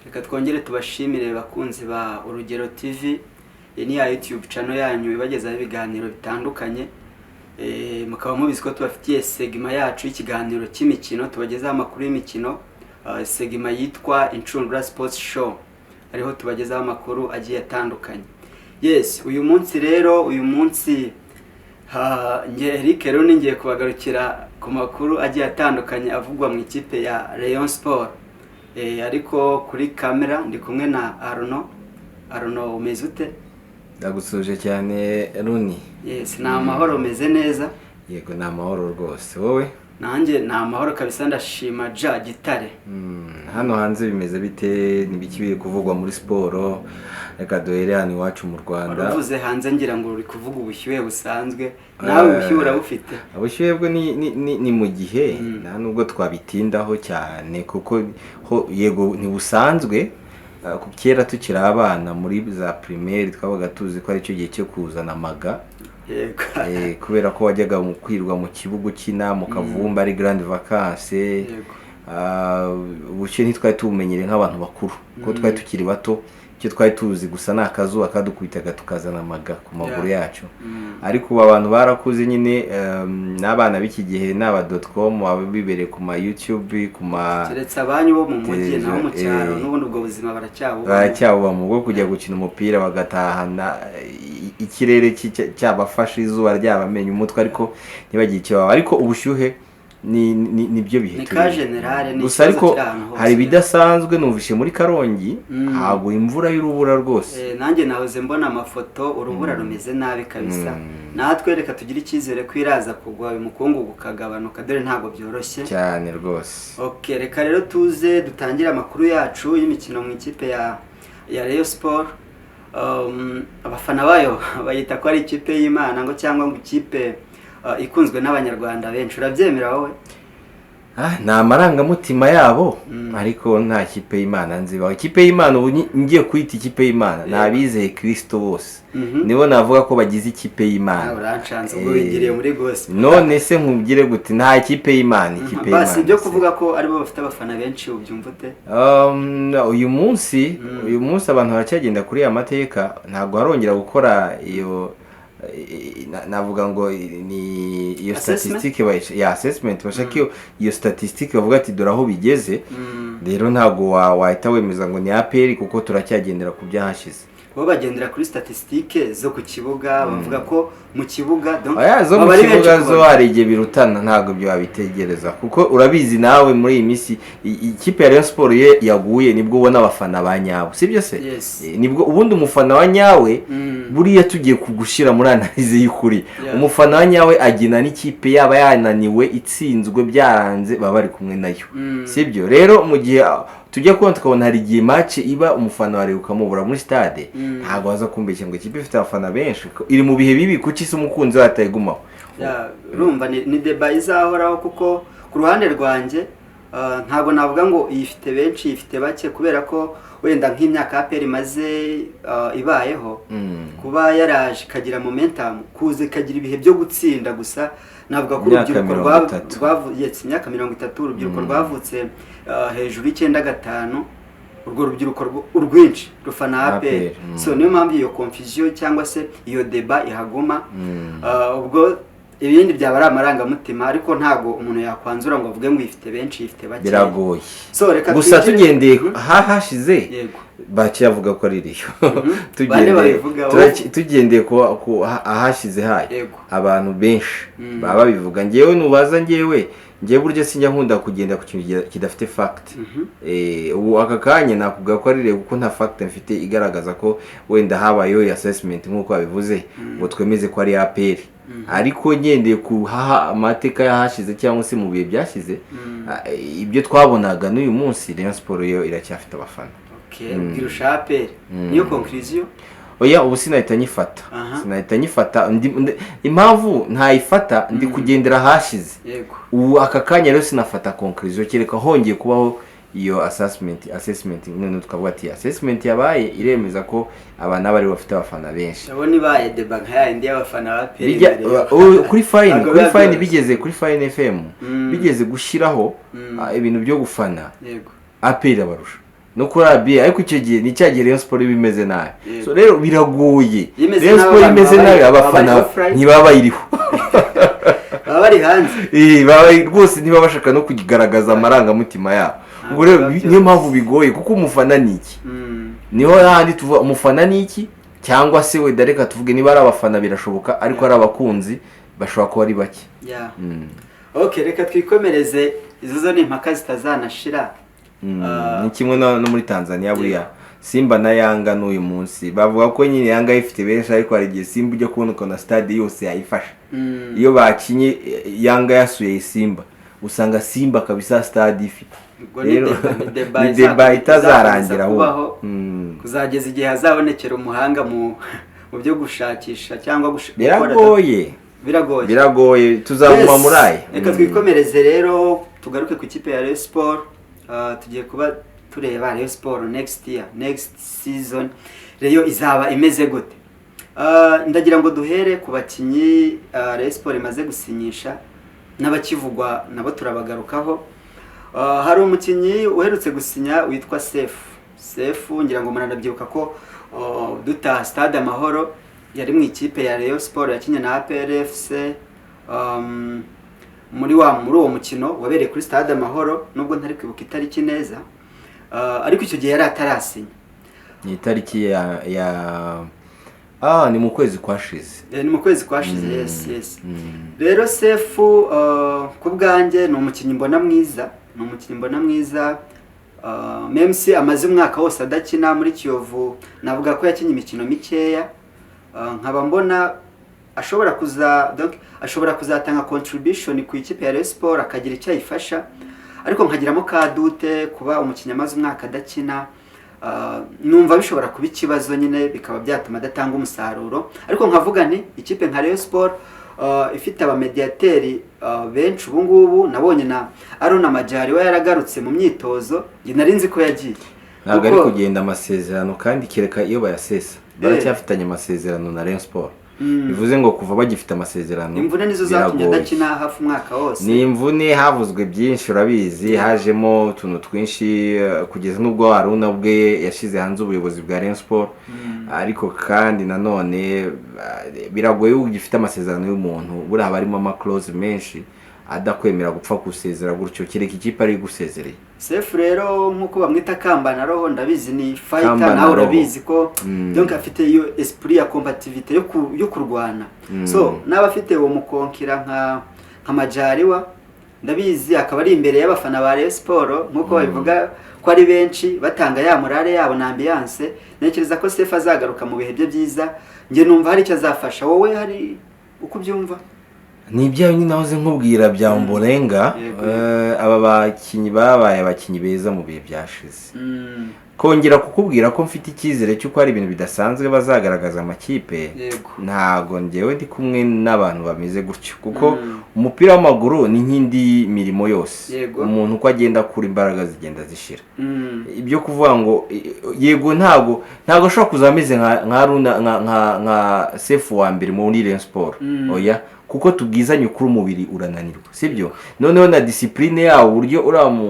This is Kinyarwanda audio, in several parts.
Reka twongere tubashimire, bakunzi ba Urugero TV. Iyi ni ya YouTube channel yanyu ibagezaho ibiganiro bitandukanye. Mukaba mubizi ko tubafitiye segment yacu y'ikiganiro cy'imikino, tubagezaho amakuru y'imikino, segment yitwa Inshundura Sports Show, ariho tubagezaho amakuru agiye atandukanye. Yes, uyu munsi rero, uyu munsi nge Eric rero ngiye kubagarukira ku makuru agiye atandukanye avugwa mu ikipe ya Rayon Sport. Ariko kuri kamera ndi kumwe na Arno. Arno, umeze ute? Ndagusuje cyane, Runi. Yes, ni amahoro, umeze neza? Yego, ni amahoro rwose. Wowe? Nanjye ni amahoro kabisa, ndashima ja Gitare. Hano hanze bimeze bite? Nibiki biri kuvugwa muri siporo? Reka duhere hano iwacu mu Rwanda. Waravuze hanze, ngira ngo uri kuvuga ubushyuhe busanzwe. Nawe ubushyuhe urabufite? Ubushyuhe bwo ni mu gihe, nta nubwo twabitindaho cyane, kuko ho yego ntibusanzwe. Kera tukiri abana muri za primaire, twabaga tuzi ko aricyo gihe cyo kuzana amaga. Kubera ko wajyaga mu kwirwa mu kibuga ukina mu kavumba, ari grande vacance. Ubushyuhe ntitwari tubumenyere nk'abantu bakuru, kuko twari tukiri bato. Icyo twari tuzi gusa ni akazuba kadukubitaga, tukazana amaga ku maguru yacu. Ariko ubu abantu barakuze nyine, n'abana b'iki gihe ni aba .com, baba bibereye ku ma YouTube, ku ma Keretse abanyu bo mu mujyi, naho mu cyaro n'ubundi ubwo buzima baracyabubamo. Baracyabubamo bwo kujya gukina umupira, bagatahana ikirere cyabafashe, izuba ryabamenye umutwe, ariko ntibagire icyo baba. Ariko ubushyuhe nibyo bihe Ni turimo. ka général, ni Gusa ikibazo ariko kiri ahantu hose. hari ibidasanzwe numvise muri Karongi, hagwa imvura y'urubura rwose. Nanjye nahoze mbona amafoto, urubura rumeze nabi kabisa. Natwe reka tugire icyizere ko iraza kugwa, umukungugu ukagabanuka, dore ntabwo byoroshye. Cyane rwose. Okay, reka rero tuze dutangire amakuru yacu y'imikino mu ikipe ya Rayon Sport. Abafana bayo bayita ko ari ikipe y'Imana ngo cyangwa ngo ikipe ikunzwe n'Abanyarwanda benshi. Urabyemera wowe? Ah, ni amarangamutima yabo, ariko nta kipe y'Imana nzibaho. Ikipe y'Imana, ubu ngiye kuyita ikipe y'Imana, ni abizeye Kirisito bose, nibo navuga ko bagize ikipe y'Imana. Ah, uranshanze ubwo, wigiriye muri gospel. None se nkubwire gute? Nta kipe y'Imana, ikipe Basi y'Imana ibyo se. kuvuga ko aribo bafite abafana benshi, ubyumva ute? Uyu munsi abantu baracyagenda kuri aya mateka, ntabwo harongera gukora iyo navuga ngo ni iyo Assessment? statistique ya assessment bashaka, iyo statistique bavuga ati dore aho bigeze. Rero ntabwo wahita wemeza ngo ni APR, kuko turacyagendera ku byahashize. Bo bagendera kuri statistique zo ku kibuga, bavuga ko mu kibuga donc Oya, zo mu baba ari benshi kibuga zo kubona. hari igihe birutana, ntabwo ibyo wabitegereza, kuko urabizi nawe muri iyi minsi ikipe ya Rayon Sport iyo yaguye nibwo ubona abafana ba nyabo, sibyo se? Yes. Nibwo ubundi umufana wa nyawe, buriya tugiye kugushyira muri analyse y'ukuri, umufana wa nyawe agina n'ikipe yaba yananiwe, itsinzwe, byaranze, baba bari kumwe nayo. Sibyo? Rero mu gihe tujya kubona tukabona hari igihe match iba, umufana wawe ukamubura muri stade, ntabwo waza kumbeshya ngo ikipe ifite abafana benshi iri mu bihe bibi. Kuki se umukunzi wayo atayigumaho? Ya, urumva ni débat izahoraho, kuko ku ruhande rwanjye ntabwo navuga ngo iyifite benshi, iyifite bake, kubera ko wenda nk'imyaka APR imaze ibayeho, kuba yaraje ikagira momentum, kuza ikagira ibihe byo gutsinda gusa, navuga ko Imyaka urubyiruko 30. Yes, imyaka 30, urubyiruko rwavutse hejuru y'icyenda gatanu, urwo rubyiruko urwinshi rufana APR. APR. So niyo mpamvu iyo confusion cyangwa se iyo débat ihaguma. Ubwo ibindi byaba ari amarangamutima, ariko ntabwo umuntu yakwanzura ngo avuge ngo ifite benshi, ifite bake. Biragoye. So reka Gusa tugendeye hahashize, Yego. bakiyavuga ko ari riyo. Bane babivuga, wowe? Tugendeye ku ahashize hayo, abantu benshi baba babivuga. Ngewe nubaza, ngewe burya sinjya nkunda kugenda ku kintu kidafite fact. Ubu aka kanya nakubwira ko ari Rayon, kuko nta fact mfite igaragaza ko wenda habayeho assessment nk'uko babivuze ngo twemeze ko ari APR. Ariko ngendeye ku haha amateka y'ahashize cyangwa se mu bihe byashize, ibyo twabonaga n'uyu munsi, Rayon Sport yo iracyafite abafana. Okay, ubwirusha APR, niyo conclusion? Oya, ubu sinahita nyifata. Sinahita nyifata. Impamvu ntayifata, ndi kugendera ahashize. Ubu aka kanya rero sinafata conclusion, kereka hongeye kubaho iyo assessment, noneho tukavuga ati assessment yabaye iremeza ko aba n'abari bafite abafana benshi. Ndabona ibaye débat nka yindi y'abafana ba APR Bijya mbere kuri Fine, Ntabwo kuri biba Fine byoroshye. bigeze kuri Fine FM, bigeze gushyiraho ibintu byo gufana, APR abarusha. No kuri RBA. Ariko icyo gihe ni cya gihe Rayon Sport iba imeze nabi. So rero biragoye. Iyo imeze Rayon nabi, Sport abantu imeze baba nabi, baba abafana bari offline. ntibaba bayiriho. Baba bari hanze. Baba rwose niba bashaka no kugaragaza amarangamutima yabo. Ubwo rero Ntabwo biba niyo mpamvu bigoye, kuko umufana ni iki? Niho hahandi tuvuga umufana ni iki, cyangwa se wenda reka tuvuge niba ari abafana birashoboka, ariko ari abakunzi bashobora kuba ari bake. Okay, reka twikomereze. Izo zo ni impaka zitazanashira. Ni kimwe no muri Tanzania buriya, Simba na Yanga n'uyu munsi bavuga ko nyine Yanga ifite benshi, ariko hari igihe Simba ujya kubona ukabona stade yose yayifashe. Iyo bakinye, Yanga yasuye Simba, usanga Simba kabisa stade ifite. Ubwo ni Rero débat, ni débat ni débat itazarangira izakomeza ahubwo. kubaho kuzageza igihe hazabonekera umuhanga mu byo gushakisha cyangwa gukora. Biragoye. Biragoye. Biragoye, tuzaguma Yes. muri aya. Reka twikomereze rero, tugaruke ku ikipe ya Rayon Sport. Tugiye kuba tureba Rayon Sport next year, next season, Rayon izaba imeze gute? Ndagira ngo duhere ku bakinnyi Rayon Sport imaze gusinyisha n'abakivugwa nabo turabagarukaho. Hari umukinnyi uherutse gusinya witwa Sefu. Sefu, ngira ngo muranabyibuka ko dutaha Stade Amahoro yari mu ikipe ya Rayon Sport yakinnye na APR FC, muri uwo mukino wabereye kuri Stade Amahoro, nubwo ntari kwibuka itariki neza, ariko icyo gihe yari atarasinya. Ni itariki ya ni mu kwezi kwashize. Ni mu kwezi kwashize, yes. Rero Sefu, ku bwanjye ni umukinnyi mbona mwiza, ni umukinnyi mbona mwiza, même si amaze umwaka wose adakina muri Kiyovu, navuga ko yakinnye imikino mikeya. Nkaba mbona ashobora kuza, donc ashobora kuzatanga contribution ku ikipe ya Rayon Sport, akagira icyo ayifasha, ariko nkagiramo ka doute kuba umukinnyi amaze umwaka adakina. Numva bishobora kuba ikibazo nyine, bikaba byatuma adatanga umusaruro. Ariko nkavuga nti ikipe nka Rayon Sport ifite abamediyateri benshi ubu ngubu, nabonye na Aruna Majari we yaragarutse mu myitozo, njye nari nzi ko yagiye. Ntabwo ari kugenda, amasezerano kandi kereka iyo bayasesa. Baracyafitanye amasezerano na Rayon Sport. Bivuze ngo kuva bagifite amasezerano, Imvune nizo zatumye biragoye. adakina hafi umwaka wose. Ni imvune, havuzwe byinshi, urabizi, hajemo utuntu twinshi, kugeza n'ubwo Haruna ubwe yashyize hanze ubuyobozi bwa Rayon Sport. Ariko kandi nanone biragoye, iyo ugifite amasezerano y'umuntu buriya haba harimo ama clause menshi adakwemera gupfa gusezera gutyo, kereka ikipe ari igusezereye. Sefu rero, nk'uko bamwita Kamba na Roho, ndabizi ni fighter. Kamba na Nawe Roho. urabizi ko donc afite iyo esprit ya combativité yo kurwana. So naba afite uwo mukonkira nka Majariwa, ndabizi akaba ari imbere y'abafana ba Rayon Sport nk'uko babivuga ko ari benshi, batanga ya morale yabo na ambiance, ntekereza ko Sefu azagaruka mu bihe bye byiza. Njye numva hari icyo azafasha. Wowe hari uko ubyumva? Ni ibya nyine nahoze nkubwira bya Ombolenga. Aba bakinnyi babaye abakinnyi beza mu bihe byashize. Kongera kukubwira ko mfite icyizere cy'uko hari ibintu bidasanzwe bazagaragaza amakipe, ntago ngewe ndi kumwe n'abantu bameze gutyo, kuko umupira w'amaguru ni nk'indi mirimo yose. Umuntu uko agenda akura, imbaraga zigenda zishira. Ibyo kuvuga ngo yego, ntabwo ashobora kuza ameze nka Runa, nka Sefu wa mbere muri Rayon Sport. Oya, kuko tubwizanye ukuri, umubiri urananirwa, sibyo? Noneho na discipline yawo, uburyo uriya mu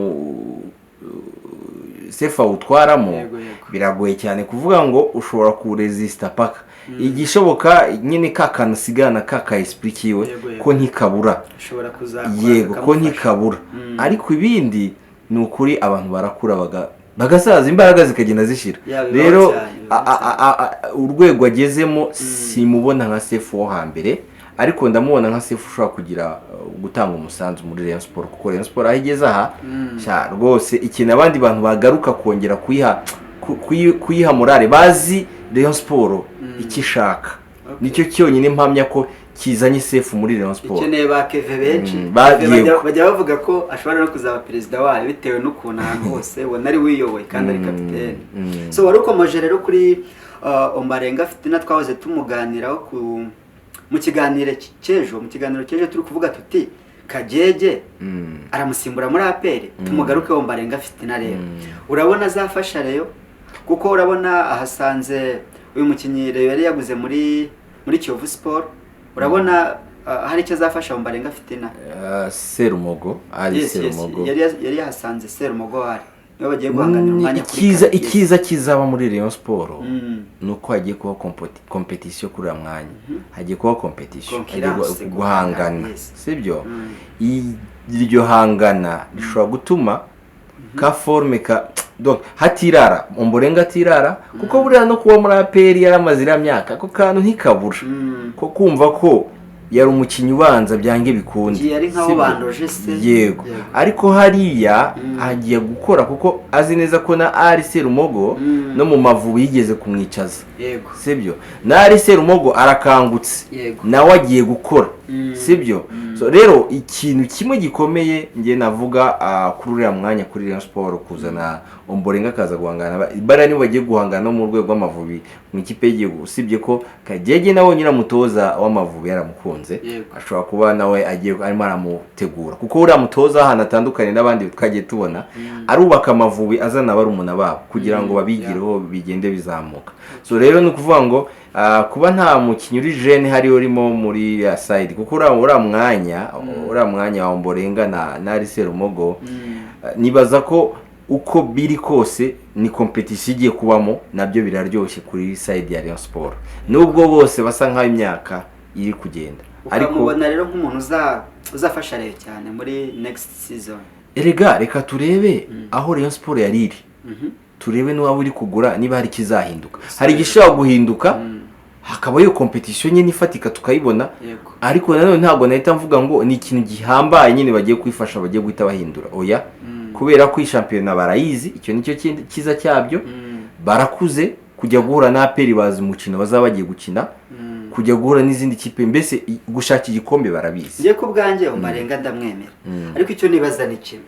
Sefu awutwaramo, Yego, yego. biragoye cyane kuvuga ngo ushobora kuresista paka igishoboka nyine ka kantu usigarana ka esprit kiwe, Yego, yego. ko ntikabura. Ashobora kuzakora Yego, ko kakamufasha. ntikabura. Ariko ibindi ni ukuri, abantu barakura bagasaza, imbaraga zikagenda zishira. Ya, bibaho Rero cyane, bibaho. urwego agezemo simubona nka Sefu wo hambere, ariko ndamubona nka Sefu ushobora kugira gutanga umusanzu muri Rayon Sport, kuko Rayon Sport aho igeze aha, sha, rwose ikintu abandi bantu bagaruka kongera kuyiha morale, bazi Rayon Sport icyo ishaka. Nicyo cyonyine mpamya ko kizanye Sefu muri Rayon Sport. Ikeneye ba Keve benshi. Keve bajya bavuga ko ashobora no kuzaba perezida wayo, bitewe n'ukuntu ahantu hose ubona ari wiyoboye kandi ari kapitene. So wari ukomeje rero kuri Ombarenga Fitina, twahoze tumuganiraho mu kiganiro cy'ejo. Mu kiganiro cy'ejo turi kuvuga tuti Kagege aramusimbura muri APR. Tumugaruke Ombarenga Fitina rero. Urabona azafasha Rayon? Kuko urabona ahasanze uyu mukinnyi Rayon yari yaguze muri Kiyovu Sport, urabona hari icyo azafasha Ombarenga Fitina? Serumogo ari Yes. Serumogo. Yari yahasanze Serumogo hari. Nibo bagiye guhanganira umwanya kuri Icyiza, Kagege. icyiza kizaba muri Rayon Sport ni uko hagiye kuba competition kuri uriya mwanya, hagiye kuba competition, hagiye Concurrence, guhangana, sibyo? Iryo hangana rishobora gutuma ka forme ka, donc hatirara Ombolenga, atirara, kuko buriya no kuba muri APR yaramaze iriya myaka, ako kantu ntikabura ko kumva ko yari umukinnyi ubanza byange bikunde. Igihe yari nk'aho Sibyo? bandoje se. Yego. Ariko hariya agiye gukora, kuko azi neza ko na Ally Serumogo no mu Mavubi yigeze kumwicaza, sibyo? Na Ally Serumogo arakangutse, nawe agiye gukora, sibyo? So rero ikintu kimwe gikomeye njye navuga kuri uriya mwanya kuri Rayon Sport, kuzana Ombolenga akaza guhangana, bariya nibo bagiye guhangana no mu rwego rw'Amavubi mu ikipe y'igihugu, usibye ko Kagege nawe nyiramutoza w'Amavubi yaramukunze, ashobora kuba nawe agiye arimo aramutegura, kuko uriya mutoza ahantu atandukanye n'abandi twagiye tubona, arubaka Amavubi azana barumuna babo kugira ngo babigireho bigende bizamuka. So rero ni ukuvuga ngo kuba nta mukinnyi uri jeune hariyo urimo muri ya side, kuko uriya mwanya wa Ombolenga na Ally Serumogo, nibaza ko uko biri kose ni competition igiye kubamo, nabyo biraryoshye kuri side ya Rayon Sport, nubwo bose basa nk'aho imyaka iri kugenda, ariko Ukamubona rero nk'umuntu uzafasha Rayon cyane muri next season. Erega reka turebe aho Rayon Sport yari iri, turebe n'uwaba uri kugura niba hari ikizahinduka, hari igishobora guhinduka, hakaba iyo competition nyine ifatika tukayibona. Ariko nanone ntabwo nahita mvuga ngo ni ikintu gihambaye nyine bagiye kwifasha, bagiye guhita bahindura, oya, kubera ko iyi shampiyona barayizi, icyo nicyo cyiza cyabyo. Barakuze, kujya guhura na APR bazi umukino bazaba bagiye gukina, kujya guhura n'izindi kipe, mbese gushaka igikombe barabizi. Njye ku bwanjye Ombolenga ndamwemera, ariko icyo nibaza ni kimwe.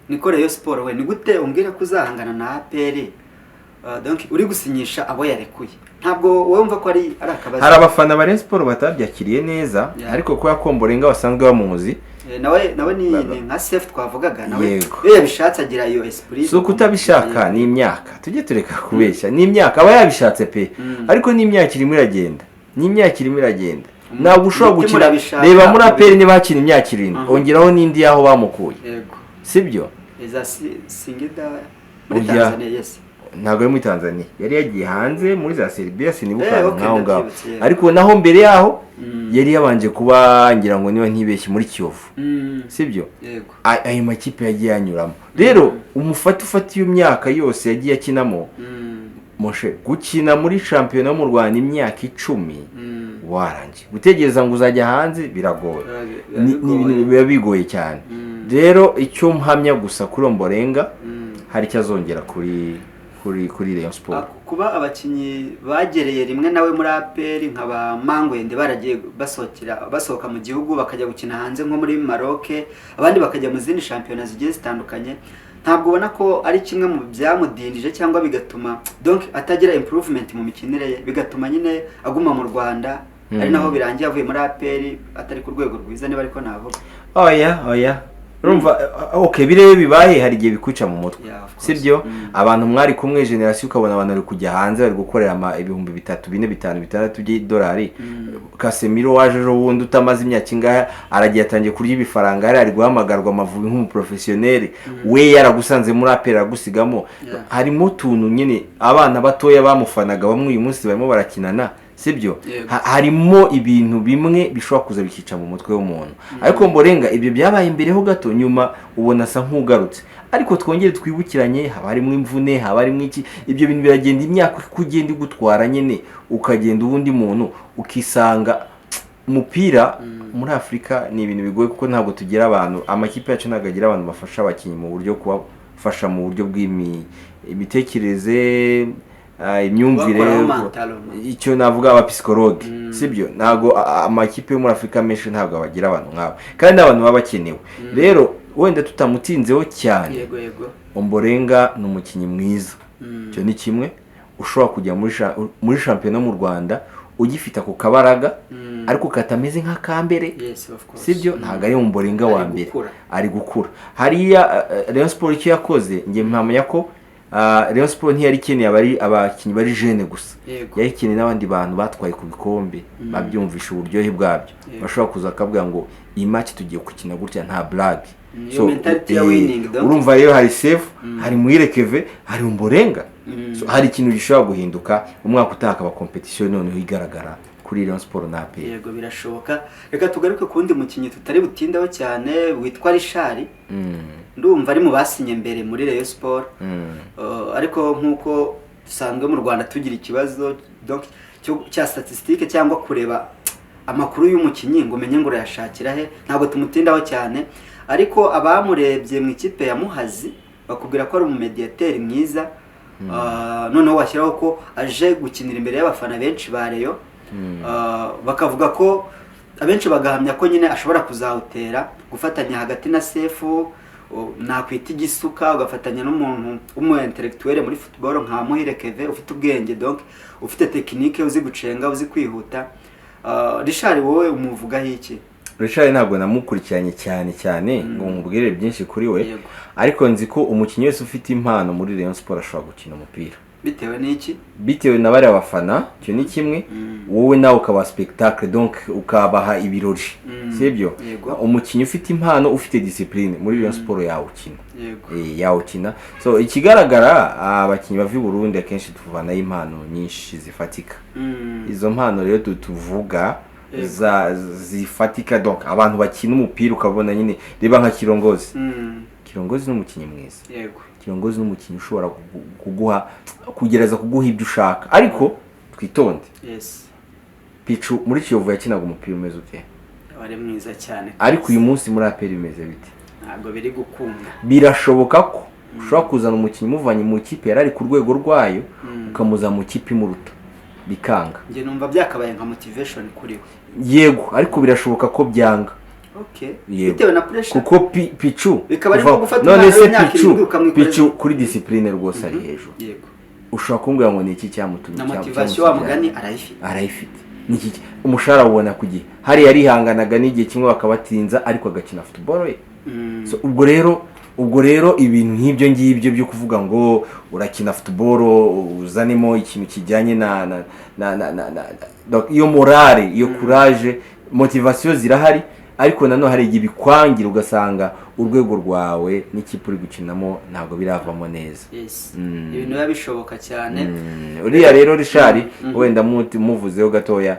Niko Rayon Sport we, ni gute umbwira ko uzahangana na APR, donc uri gusinyisha abo yarekuye? Ntabwo wowe wumva ko ari akabazo? Hari abafana ba Rayon Sport batabyakiriye neza, ariko kubera ko Ombolenga basanzwe bamuzi. Nawe ni nka Sefu twavugaga nawe, iyo yabishatse agira iyo esprit. Si ukutabishaka, ni imyaka, tujye tureka kubeshya, ni imyaka, aba yabishatse pe, ariko n'imyaka irimo iragenda, n'imyaka irimo iragenda, ntabwo ushobora Umutima gukina. urabishaka, Reba muri APR niba hakina imyaka 7, ongeraho n'indi y'aho bamukuye, sibyo? Iza Singida muri Oya. Tanzania, yes. Ntabwo ari muri Tanzania, yari yagiye hanze muri za Serbia, sinibuka ahantu nk'aho ngaho. Ndabyibutse, yeah. Ariko naho mbere yaho yari yabanje kuba, ngira ngo niba ntibeshye, muri Kiyovu, sibyo? Yego. Ayo makipe yagiye anyuramo rero, umufate ufata iyo myaka yose yagiye akinamo, moshe gukina muri shampiyona yo mu Rwanda imyaka 10, warangiye gutegereza ngo uzajya hanze biragoye. Biba bigoye. Biba bigoye cyane. Rero icyo mpamya gusa kuri Ombolenga, hari icyo azongera kuri Rayon Sport. Kuba abakinnyi bagereye rimwe nawe muri APR nka ba Mangwende baragiye basohokera, basohoka mu gihugu bakajya gukina hanze nko muri Maroc, abandi bakajya mu zindi shampiyona zigiye zitandukanye, ntabwo ubona ko ari kimwe mu byamudindije cyangwa bigatuma donc atagira improvement mu mikinire ye, bigatuma nyine aguma mu Rwanda, ari naho birangiye avuye muri APR atari ku rwego rwiza, niba ariko navuga? Oya, oya, urumva, okay, birebe bibaye hari igihe bikwica mu mutwe, Yeah, of course. sibyo? Abantu mwari kumwe generation, ukabona abantu bari kujya hanze, bari gukorera ama 3000, 4000, 5000, 6000 by'idolari. Casemiro waje ejo bundi utamaze imyaka ingahe aragiye atangiye kurya ibifaranga, hari ari guhamagarwa Amavubi nk'umuprofesiyoneri, we yaragusanze muri APR aragusigamo. Harimo utuntu nyine abana batoya bamufanaga bamwe uyu munsi barimo barakinana, sibyo? Yego. Harimo ibintu bimwe bishobora kuza bikica mu mutwe w'umuntu, ariko Ombolenga ibyo byabaye imbere ho gato, nyuma ubona asa nk'ugarutse. Ariko twongere twibukiranye, haba harimo imvune, haba harimo iki, ibyo bintu biragenda, imyaka uko ugenda igutwara nyine ukagenda ubundi muntu ukisanga umupira muri Afurika ni ibintu bigoye, kuko ntabwo tugira abantu, amakipe yacu ntabwo agira abantu bafasha abakinnyi mu buryo kubafasha mu buryo bw'imitekerereze, imyumvire, Bakoraho mentalement. icyo navuga abapsychologue, sibyo? Ntabwo amakipe yo muri Afurika menshi ntabwo abagira abantu nk'abo, kandi abantu baba bakenewe. Rero wenda tutamutinzeho cyane, yego yego Ombolenga ni umukinnyi mwiza, icyo ni kimwe, ushobora kujya muri shampiyona mu Rwanda ugifite ako kabaraga, ariko katameze nk'akambere, Yes, of course. sibyo? Ntabwo ari Ombolenga wa Ari mbere. gukura. Ari gukura hariya. Rayon Sport icyo yakoze, njye mpamya ko Rayon Sport ntiyari ikeneye abakinnyi bari jeune gusa, yari ikeneye n'abandi bantu batwaye ku bikombe, babyumvisha uburyohe bwabyo, bashobora kuza bakavuga ngo iyi match tugiye gukina gutya, nta blague. Iyo mentality ya winning, donc. Urumva rero hari Sefu, hari Muhire Kevin, hari Omborenga. So, hari ikintu gishobora guhinduka umwaka utaha, akaba competition noneho igaragara kuri Rayon Sport na APR. Yego, birashoboka. Reka tugaruke ku wundi mukinnyi tutari butindeho cyane witwa Richard. Ndumva ari mu basinye mbere muri Rayon Sport. Ariko nk'uko dusanzwe mu Rwanda tugira ikibazo donc cya statistique cyangwa kureba amakuru y'umukinnyi ngo umenye ngo urayashakira he, ntabwo tumutindaho cyane. Ariko abamurebye mu ikipe ya Muhazi bakubwira ko ari umumediyateri mwiza. Noneho washyiraho ko aje gukinira imbere y'abafana benshi ba Rayon, bakavuga ko abenshi bagahamya ko nyine ashobora kuzawutera gufatanya hagati na Sefu, nakwita igisuka, ugafatanya n'umuntu w'umu intellectuel muri football nka Muhire Kevin, ufite ubwenge, donc ufite technique, uzi gucenga, uzi kwihuta. Richard wowe umuvugaho iki? Richard ntabwo namukurikiranye cyane cyane ngo mubwire byinshi kuri we, ariko nzi ko umukinnyi wese ufite impano muri Rayon Sport ashobora gukina umupira. Bitewe n'iki? Bitewe na bariya bafana, icyo ni kimwe. Wowe nawe ukaba spectacle, donc ukabaha ibirori, sibyo? Yego. Umukinnyi ufite impano, ufite discipline muri Rayon Sport yawukina. Yawukina. So ikigaragara, abakinnyi bava i Burundi akenshi tuvanayo impano nyinshi zifatika. Izo mpano rero tuvuga za zifatika, donc abantu bakina umupira ukabona nyine, reba nka Kirongozi. Kirongozi ni umukinnyi mwiza. Kirongozi ni umukinnyi ushobora kuguha, kugereza kuguha ibyo ushaka, ariko twitonde. Pichu muri Kiyovu yakinaga umupira umeze ute? Wari mwiza cyane. Ariko uyu munsi muri APR bimeze bite? Ntabwo biri gukunda. Birashoboka ko ushobora kuzana umukinnyi umuvanye mu ikipe yari ari ku rwego rwayo, ukamuzana mu ikipe imuruta, bikanga. Njye numva byakabaye nka motivation kuri we. Yego, ariko birashoboka ko byanga. Yego. Bitewe na pressure. Kuko Pichu Bikaba ari nko gufata none umwana se w'imyaka Pichu 7 ukamwikoreza. Pichu kuri discipline rwose ari hejuru. Ushobora kumbwira ngo ni iki cyamutumye Na motivation wa mugani arayifite. Arayifite. Ni iki? Umushahara awubona ku gihe. Hariya yarihanganaga n'igihe kimwe bakabatinza, ariko agakina football ye. So, ubwo rero ibintu nk'ibyo ngibyo byo kuvuga ngo urakina football uzanemo ikintu kijyanye na donc iyo morale, iyo courage, motivation zirahari, ariko nanone hari igihe bikwangira ugasanga urwego rwawe n'ikipe uri gukinamo ntabwo biravamo neza. Ibintu biba bishoboka cyane. Uriya rero Richard, wenda muvuzeho gatoya,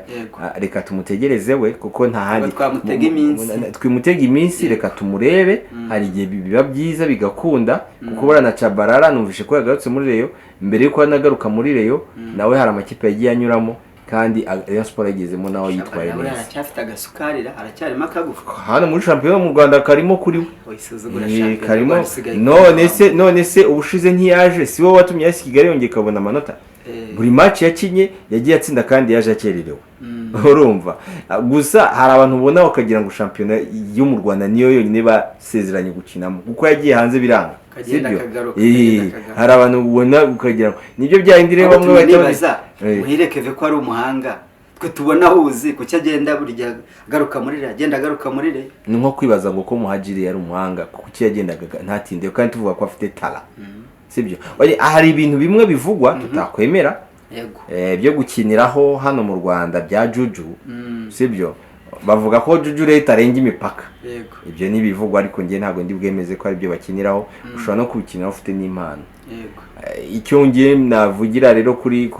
reka tumutegereze we, kuko nta handi Twamutega iminsi. Twimutega iminsi, reka tumurebe. Hari igihe biba byiza bigakunda, kuko buriya na Chabarara numvishe ko yagarutse muri Rayon. Mbere yuko anagaruka muri Rayon, nawe hari amakipe yagiye anyuramo, kandi Rayon Sport yagezemo nawe yitwaye Nawe neza. aracyafite agasukarira, aracyarimo akagufa. Hano muri shampiyona mu Rwanda karimo kuri we. Wisuzugura shampiyona Karimo. Rwanda isigaye. None se ubushize ntiyaje? Si wowe watumye AS Kigali yongeye ikabona amanota? Buri match yakinye yagiye atsinda, kandi yaje akererewe. Urumva? Gusa hari abantu ubona bakagira ngo shampiyona yo mu Rwanda niyo yonyine basezeranye gukinamo, kuko yagiye hanze biranga. Kagenda Sibyo? akagaruka, kagenda akagaruka. Hari abantu ubona ukagira ngo nibyo bya bindi rero Ahubwo bamwe bahita nibaza, Muhire Kevin ko ari umuhanga twe tubona ahuzi, kuki agenda buri gihe agaruka muri Rayon, agenda agaruka muri Rayon? Ni nko kwibaza ngo ko Muhajiri yari umuhanga, kuki yagendaga ntatinde, kandi tuvuga ko afite talent, sibyo? Oye, hari ibintu bimwe bivugwa tutakwemera, byo gukiniraho hano mu Rwanda bya juju, sibyo? Bavuga ko juju rero itarenga imipaka. Ibyo ni ibivugwa, ariko njye ntabwo ndi bwemeze ko aribyo bakiniraho. Ushobora no kubikiniraho ufite n'impano. Icyo ngiye navugira rero kuri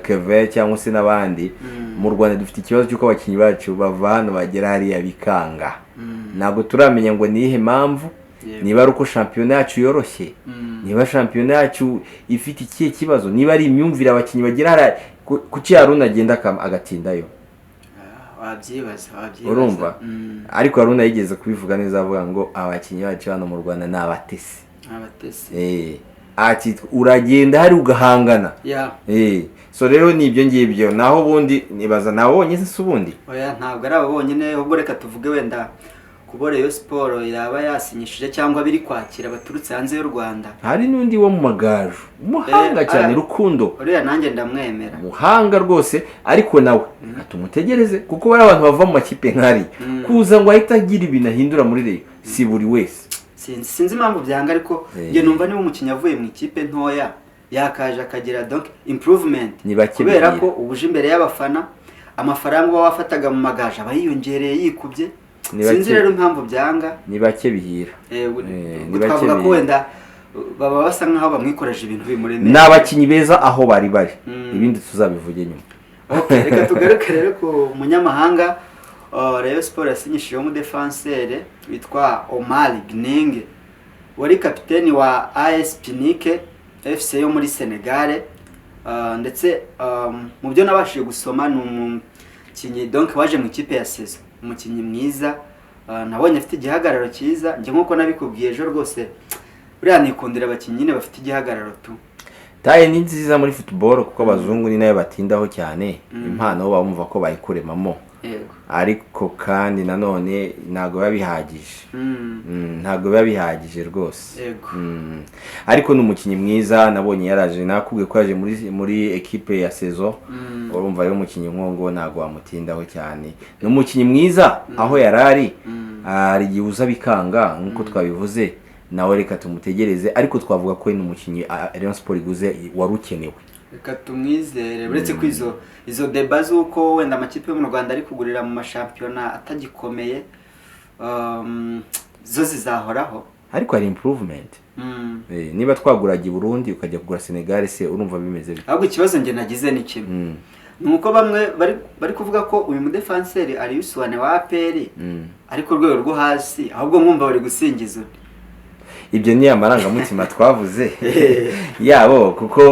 Kevin cyangwa se n'abandi, mu Rwanda dufite ikibazo cy'uko abakinnyi bacu bava hano bagera hariya bikanga. Ntabwo turamenya ngo ni iyihe mpamvu, niba ari uko shampiyona yacu yoroshye, niba shampiyona yacu ifite ikihe kibazo, niba ari imyumvire abakinnyi bagira hariya. Kuki Haruna agenda agatindayo? Ah, wabyibaza, wabyibaza. Urumva? Ariko Haruna yigeze kubivuga neza, avuga ngo abakinnyi bacu hano mu Rwanda ni abatesi. Abatesi. Ati uragenda hari ugahangana. So rero ni ibyo ngibyo. Naho ubundi nibaza nawe wonyine se ubundi? Oya, ntabwo ari abo bonyine. Ahubwo reka tuvuge wenda kubo Rayon Sport yaba yasinyishije cyangwa biri kwakira baturutse hanze y'u Rwanda. Hari n'undi wo mu Magaju, umuhanga cyane, Rukundo. Uriya nanjye ndamwemera. Umuhanga rwose, ariko nawe reka tumutegereze, kuko bari abantu bava mu makipe nk'ariya, kuza ngo ahite agira ibintu ahindura muri Rayon si buri wese. Sinzi impamvu byanga, ariko njye numva niba umukinnyi avuye mu ikipe ntoya yakaje akagira donc improvement, Ni bake kubera bihira. ko ubuje imbere y'abafana, amafaranga uba wafataga mu Magaju aba yiyongereye, yikubye. Ni bake. Sinzi rero impamvu byanga. Ni bake bihira. Ubwo Ni bake twavuga ko bihira. wenda baba basa nkaho bamwikoreje ibintu bimuremeye. Ni abakinnyi beza aho bari bari, ibindi tuzabivuge nyuma. Okay, reka tugaruke rero ku munyamahanga Rayon Sport yasinyishijeho umudefansere witwa Omar Gning, wari kapiteni wa AS Pikine FC yo muri Senegal. Ndetse mu byo nabashije gusoma, ni umukinnyi donc waje mu ikipe ya saison, umukinnyi mwiza. Nabonye afite igihagararo cyiza. Njye nk'uko nabikubwiye ejo rwose, buriya nikundira abakinnyi nyine bafite igihagararo tu. Taille ni nziza muri football, kuko abazungu ni nayo batindaho cyane. Impano bo baba bumva ko bayikuremamo, ariko kandi nanone ntabwo biba bihagije. Ntabwo biba bihagije rwose. Ariko ni umukinnyi mwiza, nabonye yaraje, nakubwiye ko yaje muri ekipe ya saison. Urumva rero umukinnyi nk'uwo ntabwo wamutindaho cyane, ni umukinnyi mwiza aho yari ari. Hari igihe uza bikanga nk'uko twabivuze, nawe reka tumutegereze, ariko twavuga ko ni umukinnyi Rayon Sport iguze wari ukenewe. Reka tumwizere, uretse ko izo débats z'uko wenda amakipe yo mu Rwanda ari kugurira mu mashampiyona atagikomeye, zo zizahoraho. Ariko hari improvement. Niba twaguraga i Burundi ukajya kugura Senegal, se urumva bimeze bite? Ahubwo ikibazo njye nagize ni kimwe, ni uko bamwe bari kuvuga ko uyu mudefanseri ari Yusuwane wa APR, ariko urwego rwo hasi, ahubwo nkumva bari gusingiza undi. Ibyo ni amarangamutima twavuze yabo, kuko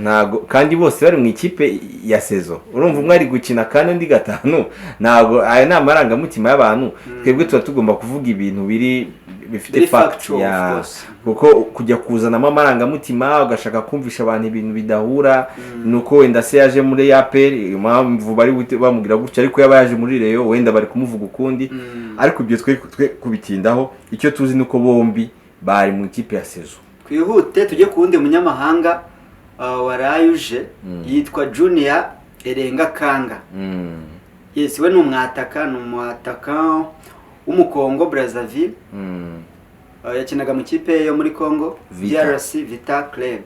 ntago kandi bose bari mu ikipe ya saison. Urumva umwe ari gukina kandi undi gatanu. Ntago aya ni amarangamutima y'abantu. Twebwe tuba tugomba kuvuga ibintu biri bifite Biri fact factual, of ya course. Kuko kujya kuzanamo amarangamutima, ugashaka kumvisha abantu ibintu bidahura, ni uko wenda se yaje muri APR, impamvu bari buhite bamubwira gutya, ariko yaba yaje muri Rayon wenda bari kumuvuga ukundi. Ariko ibyo twe kubitindaho, icyo tuzi ni uko bombi bari mu ikipe ya saison. Twihute tujye ku wundi munyamahanga warayuje, yitwa Junior Erenga Kanga. Yes, we ni umwataka w'Umukongo Brazzaville. Yakinaga mu kipe yo muri Congo. Vita. DRC, Vita Club.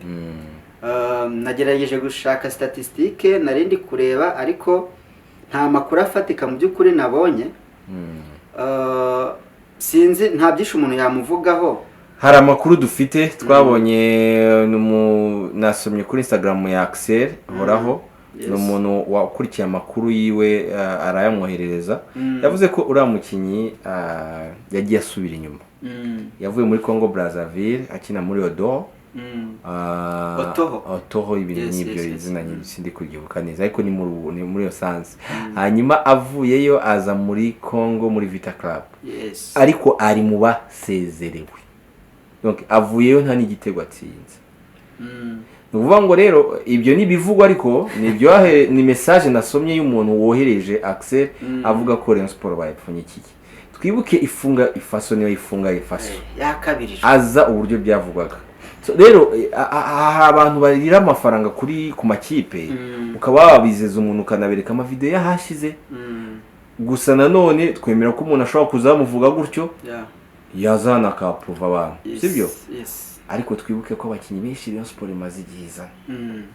Nagerageje gushaka statistique, nari ndi kureba, ariko nta makuru afatika mu by'ukuri nabonye. Sinzi, nta byinshi umuntu yamuvugaho. Hari amakuru dufite twabonye, nasomye kuri Instagram ya Axel Horaho. Ni umuntu wakurikiye amakuru yiwe, arayamwoherereza. Yavuze ko uriya mukinnyi yagiye asubira inyuma. Yavuye muri Congo Brazzaville akina muri Odo. Otoho. Otoho, ibintu nk'ibyo. Izina nyine sindi kubyibuka neza, ariko ni muri iyo sansi. Hanyuma avuyeyo aza muri Congo muri Vita Club, ariko ari mu basezerewe. Donc avuyeyo nta n'igitego atsinze. Ni ukuvuga ngo rero ibyo ni ibivugwa, ariko ni message nasomye y'umuntu wohereje Axel, avuga ko Rayon Sport bayipfunyikiye. Twibuke ifunga ifaso, niyo ifunga ifaso. Yakabirije. Aza uburyo byavugwaga. So, rero hari abantu barira amafaranga ku makipe, ukaba wabizeza umuntu, ukanabereka amavideo y'ahashize. Gusa nanone twemera ko umuntu ashobora kuzamuvuga gutyo, yazana akapuruva abantu. Sibyo? Yes. Ariko twibuke ko abakinnyi benshi Rayon Sport imaze igihe izana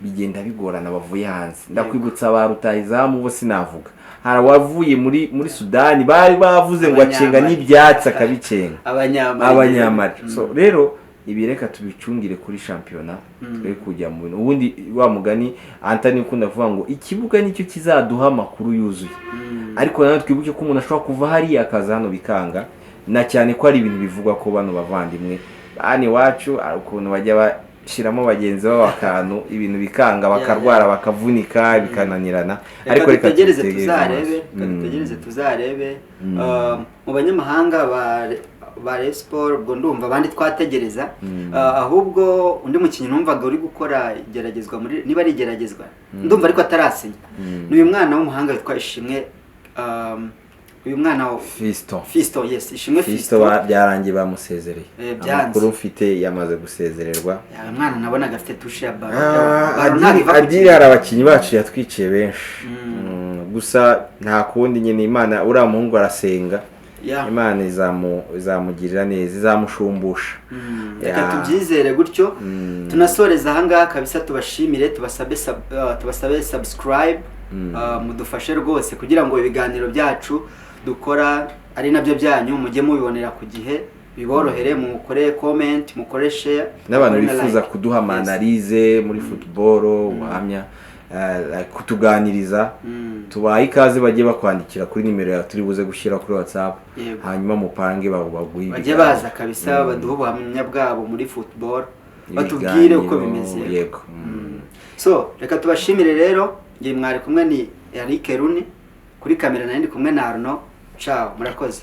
bigenda bigorana, bavuye hanze. Ndakwibutsa ba rutahizamu bo sinavuga, hari abavuye muri Sudani bari bavuze ngo acenga Abanyamali. n'ibyatsi akabicenga. Abanyamali. Abanyamali. So rero ibi reka tubicungire kuri shampiyona, twe kujya mu bintu. Ubundi wa mugani Antani ukunda kuvuga ngo ikibuga nicyo kizaduha amakuru yuzuye. Ariko nanone twibuke ko umuntu ashobora kuva hariya akaza hano bikanga, na cyane ko hari ibintu bivugwa ko bano bavandimwe hano iwacu hari ukuntu bajya bashyiramo bagenzi babo akantu, ibintu bikanga, bakarwara, bakavunika, bikananirana. Ariko reka dutegereze tubitegereze tuzarebe. amaso. Reka dutegereze tuzarebe. Mu banyamahanga ba Rayon Sport, ubwo ndumva abandi twategereza. Ahubwo undi mukinnyi numvaga uri gukora igeragezwa muri, niba ari igeragezwa, ndumva ariko atarasinya, ni uyu mwana w'umuhanga witwa Ishimwe, uyu mwana Fiston. Fisto, yes, Ishimwe Fisto. Fisto. Byarangiye bamusezereye. Byanze. Amakuru mfite, yamaze gusezererwa. Ya, mwana nabonaga afite touche ya ballon. Ah, Ballon ntabwo iva ku Adili kibuga. hari abakinnyi bacu yatwiciye benshi. Gusa nta kundi nyine, Imana, uriya muhungu arasenga. Imana izamugirira neza, izamushumbusha. Reka tubyizere gutyo. Tunasoreza ahangaha kabisa, tubashimire, tubasabe subscribe, mudufashe rwose kugira ngo ibiganiro byacu dukora ari nabyo byanyu mujye mubibonera ku gihe, biborohere, mukore comment, mukore share, n'abantu mukore na bifuza like. Kuduha ama analyse muri football, ubuhamya, like kutuganiriza, tubaye ikaze, bajye bakwandikira kuri nimero yawe turi buze gushyira kuri WhatsApp, hanyuma mupange baguhe Bajye ibiganiro. baza kabisa, baduhe ubuhamya bwabo muri football, batubwire uko Ibiganiro, bimeze. Yego. So reka tubashimire rero. Ngiye mwari kumwe ni Eric Runi kuri kamera, nari ndi kumwe na Arno. Ciao, murakoze.